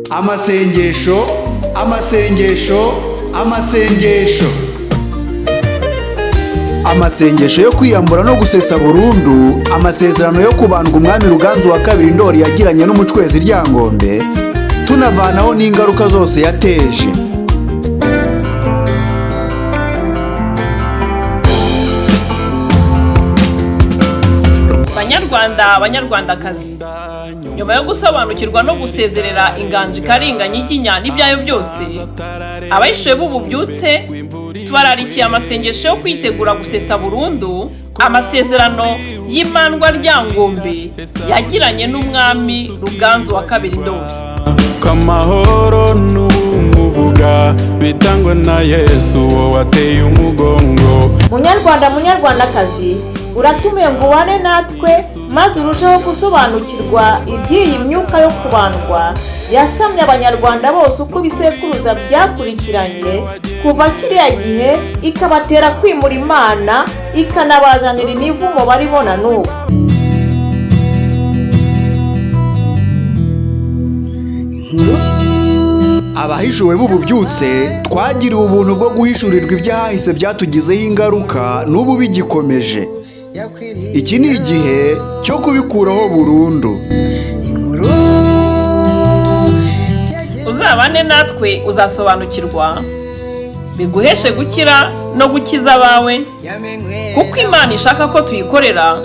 Amasengesho, amasengesho, amasengesho, amasengesho yo kwiyambura no gusesa burundu amasezerano yo kubandwa umwami Ruganzu wa kabiri Ndori yagiranye n'umucwezi Ryangombe, tunavanaho n'ingaruka zose yateje. Banyarwanda, Banyarwandakazi, nyuma yo gusobanukirwa no gusezerera inganji Karinga Nyiginya n'ibyayo byose, abayishuye b'ububyutse tubararikiye amasengesho yo kwitegura gusesa burundu amasezerano y'imandwa Ryangombe yagiranye n'umwami Ruganzu wa kabiri Ndori. Kamahoro n'umuvuga bitangwa na Yesu uwo wateye umugongo. Munyarwanda, Munyarwandakazi, uratumiwe ngo ubane natwe maze urusheho gusobanukirwa iby'iyi myuka yo kubandwa yasamye Abanyarwanda bose uko ibisekuruza byakurikiranye kuva kiriya gihe, ikabatera kwimura Imana, ikanabazanira imivumo barimo na n'ubu. Abahishuwe b'ububyutse twagiriwe ubuntu bwo guhishurirwa ibyahise byatugizeho ingaruka n'ubu bigikomeje. Iki ni igihe cyo kubikuraho burundu. Uzabane natwe, uzasobanukirwa biguheshe gukira no gukiza abawe, kuko Imana ishaka ko tuyikorera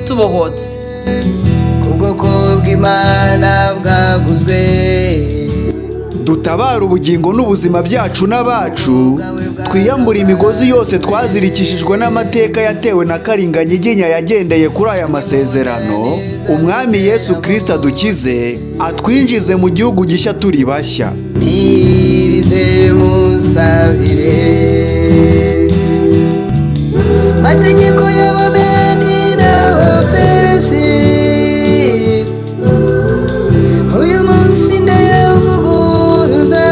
tubohotse. Kubwoko bw'Imana bwaguzwe. Dutabara ubugingo n'ubuzima byacu n'abacu, twiyambura imigozi yose twazirikishijwe n'amateka yatewe na Karinga Nyiginya yagendeye kuri aya masezerano. Umwami Yesu Kristo adukize, atwinjize mu gihugu gishya turi bashya. Ntirize musabire mategeko y'Abamedi n'Abaperesi, uyu munsi ndayavuguruza.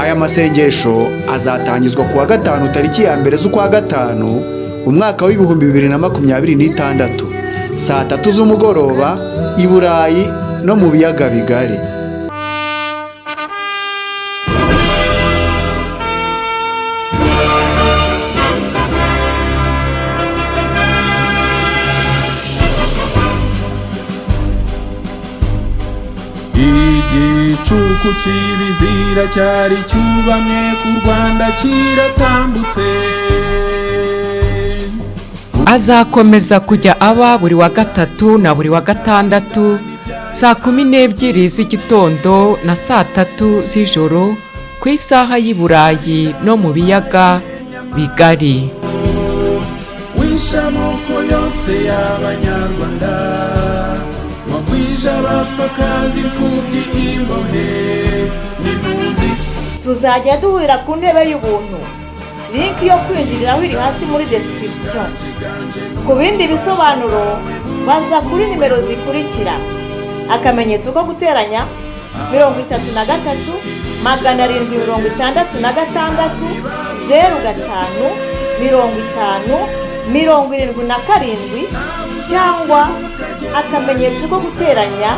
Aya masengesho azatangizwa ku wa gatanu, tariki ya 1 z'ukwa 5, umwaka w'2026, saa 3 z'umugoroba i Burayi no mu biyaga bigari. Igicuku cy'ibizira cyari cyubamye ku Rwanda kiratambutse. Azakomeza kujya aba buri wa gatatu na buri wa gatandatu saa 12 z'igitondo na saa 3 z'ijoro ku isaha y'i Burayi no mu biyaga bigari. Wishe amoko yose y'Abanyarwanda, wagwije abapfakazi, imfubyi, imbohe n'impunzi. Tuzajya duhurira ku ntebe y'ubuntu. Link yo kwinjiriraho iri hasi muri description. Ku bindi bisobanuro baza kuri nimero zikurikira: akamenyetso ko guteranya, 33 766 05 50 77, cyangwa akamenyetso ko guteranya,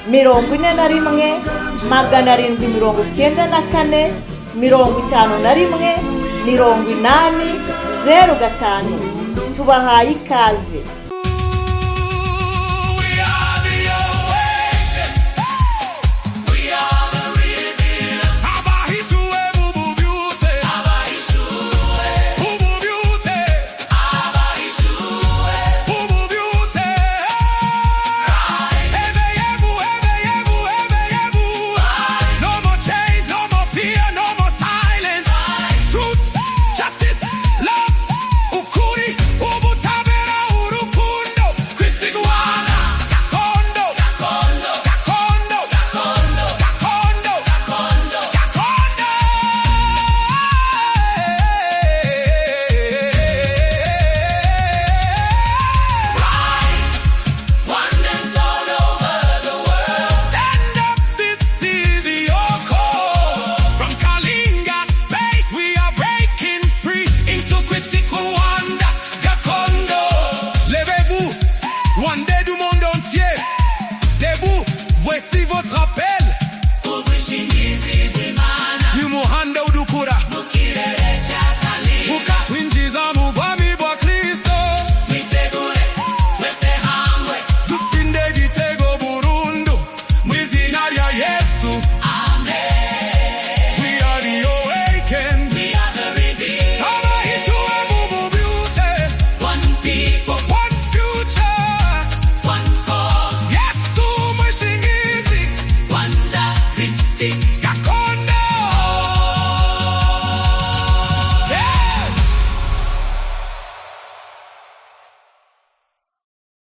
41 794 51 80 05. Tubahaye ikaze.